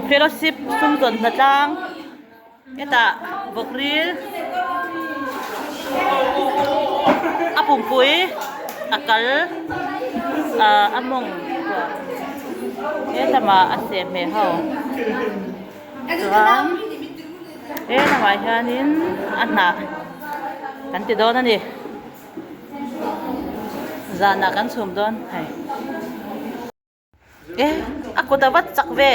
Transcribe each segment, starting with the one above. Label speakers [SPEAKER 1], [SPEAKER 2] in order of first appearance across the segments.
[SPEAKER 1] Fellowship sumzawn hnatlang hetah vawk ril a pumpui a kal ah a mawng helamah a sehhmeh ho chuan he lamah hianin a hnah kan ti dawn a ni. Zanah kan chhum dawn hei e a kut a va chak ve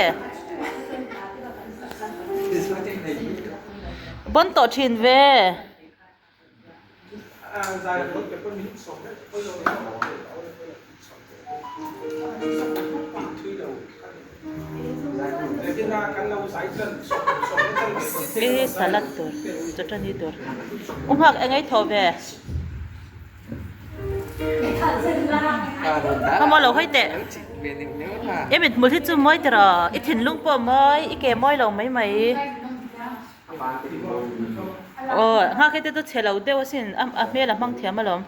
[SPEAKER 1] bawn tawh thin ve. Hei hi salad tur chutani tur u nghak eng ei thaw ve khawmaw lo hawi teh i mithmul hi chu mawi tiraw i thinlung pawh a mawi i ke mawi lo mai mai aw nghak hi te chu chhe lo deuh asin a hmel a hmang thiam alawm.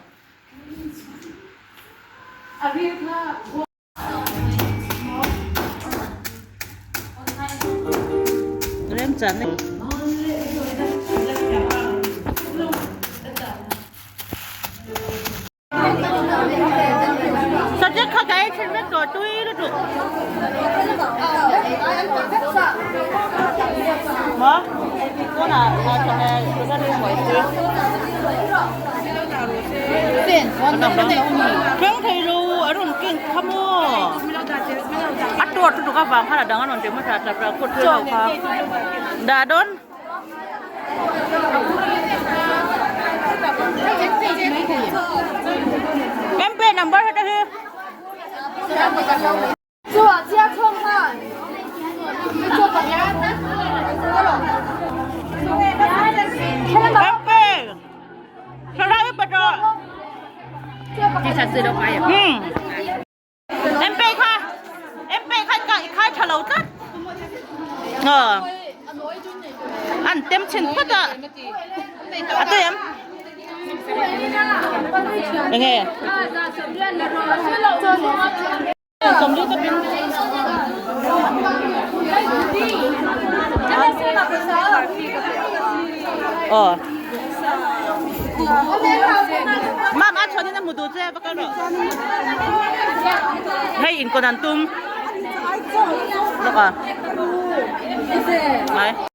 [SPEAKER 1] Subject kha ka ei thin vek tawh tui lutuk. Maw? Tunah Thleng thei lo a rawn keng kha maw a tawt lutuk avang khan a dang a rawn ti hmasa tap tap kut thil ho kha dah dawn. Mp number heta hi. MP kha MP kha ka i khai tha lo tlat an tem chhin phawt a a tui em enge Aw Mam a chuanin a hmu duh che va kal rawh hei inkawn an tum lawk a mai.